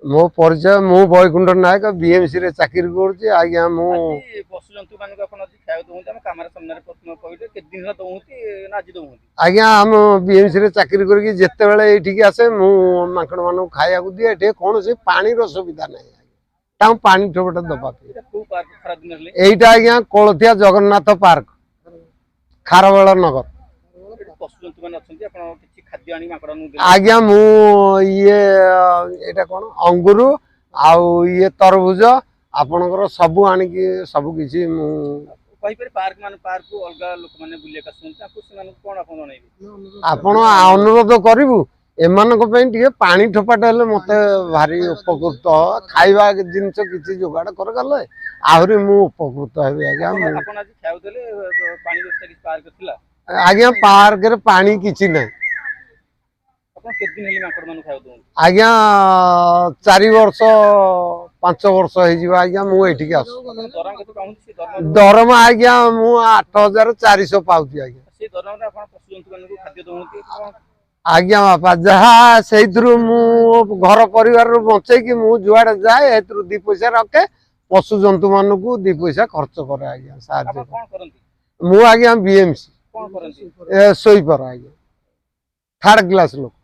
ମୋ ପରିଚୟ, ମୁଁ ବୈକୁଣ୍ଠ ନାୟକ, ବିଏମସି ରେ ଚାକିରି କରୁଛି ଆଜ୍ଞା। ମୁଁ ଆଜି ପଶୁ ଜନ୍ତୁ ମାନଙ୍କୁ ଆପଣ ଆଜି ଖାଇବାକୁ ଦଉଛନ୍ତି, ଆମ କ୍ୟାମେରା ସାମ୍ନାରେ ପ୍ରଥମ କହିଲେ, କେତେ ଦିନ ହେଲା ଦଉଛନ୍ତି ନା ଆଜି ଦଉଛନ୍ତି? ଆଜ୍ଞା, ଆମ ବିଏମସି ରେ ଚାକିରି କରିକି ଯେତେବେଳେ ଏଇଠିକି ଆସେ, ମୁଁ ମାଙ୍କଡ଼ ମାନଙ୍କୁ ଖାଇବାକୁ ଦିଏ। ଏଠି କୌଣସି ପାଣିର ସୁବିଧା ନାହିଁ ଆଜ୍ଞା, ତାଙ୍କୁ ପାଣି ଠୋପଟା ଦବା ପାଇଁ। ଏଇଟା କୋଉ ପାର୍କ ଖରା ଦିନ ହେଲେ? ଏଇଟା ଆଜ୍ଞା କୋଳଥିଆ ଜଗନ୍ନାଥ ପାର୍କ, ଖାରବେଳ ନଗର। ଏଠି ପଶୁ ଜନ୍ତୁ ମାନେ ଅଛନ୍ତି, ଆପଣ କିଛି ଖାଦ୍ୟ ଆଣି ମାଙ୍କଡ଼ ମାନଙ୍କୁ ଦେଲେ? ଆଜ୍ଞା, ମୁଁ ଇଏ ଏଇଟା କଣ ଅଙ୍ଗୁରୁ ଆଉ ଇଏ ତରଭୁଜ ଆପଣଙ୍କର ସବୁ ଆଣିକି ସବୁ କିଛି ମୁଁ କହିପାରେ। ପାର୍କ ମାନେ ପାର୍କକୁ ଅଲଗା ଲୋକମାନେ ବୁଲିବାକୁ ଆସୁଛନ୍ତି, ତାଙ୍କୁ ସେମାନଙ୍କୁ କଣ ଆପଣ ଜଣେଇବେ? ଆପଣ ଅନୁରୋଧ କରିବୁ, ଏମାନଙ୍କ ପାଇଁ ଟିକେ ପାଣି ଠୋପାଟା ହେଲେ ମତେ ଭାରି ଉପକୃତ ହବ। ଖାଇବା ଜିନିଷ କିଛି ଯୋଗାଡ଼ କରିଗଲେ ଆହୁରି ମୁଁ ଉପକୃତ ହେବି ଆଜ୍ଞା। ମୁଁ ଆପଣ ଆଜି ଖାଇବାକୁ ଦେଲେ, ପାଣି ବ୍ୟବସ୍ଥା କିଛି ପାର୍କ ଥିଲା? ଆଜ୍ଞା, ପାର୍କରେ ପାଣି କିଛି ନାହିଁ। ଆପଣ କେତେ ଦିନ ହେଲେ ମାଙ୍କଡ଼ ମାନଙ୍କୁ ଖାଇବାକୁ ଦଉଛନ୍ତି? ଆଜ୍ଞା, 4 ବର୍ଷ 5 ବର୍ଷ ହେଇଯିବ ଆଜ୍ଞା ମୁଁ ଏଇଠିକି ଆସୁ। ଆପଣ ଦରମା କେତେ ପାଉଛନ୍ତି? ସେ ଦରମା ଦରମା ଆଜ୍ଞା ମୁଁ 8400 ପାଉଛି ଆଜ୍ଞା। ସେ ଦରମାରେ ଆପଣ ପଶୁ ଜନ୍ତୁ ମାନଙ୍କୁ ଖାଦ୍ୟ ଦଉଛନ୍ତି କଣ? ଆଜ୍ଞା ବାପା, ଯାହା ସେଇଥିରୁ ମୁଁ ଘର ପରିବାରରୁ ବଞ୍ଚେଇକି ମୁଁ ଯୁଆଡେ ଯାଏ, ସେଥିରୁ 2 ପଇସା ରଖେ, ପଶୁ ଜନ୍ତୁ ମାନଙ୍କୁ 2 ପଇସା ଖର୍ଚ୍ଚ କରେ ଆଜ୍ଞା, ସାହାଯ୍ୟ ଆପଣ କରେ। କଣ କରନ୍ତି? ମୁଁ ଆଜ୍ଞା ବିଏମସି କଣ କରନ୍ତି? ଶୋଇପର ଆଜ୍ଞା, ଥାର୍ଡ କ୍ଲାସ ଲୋକ।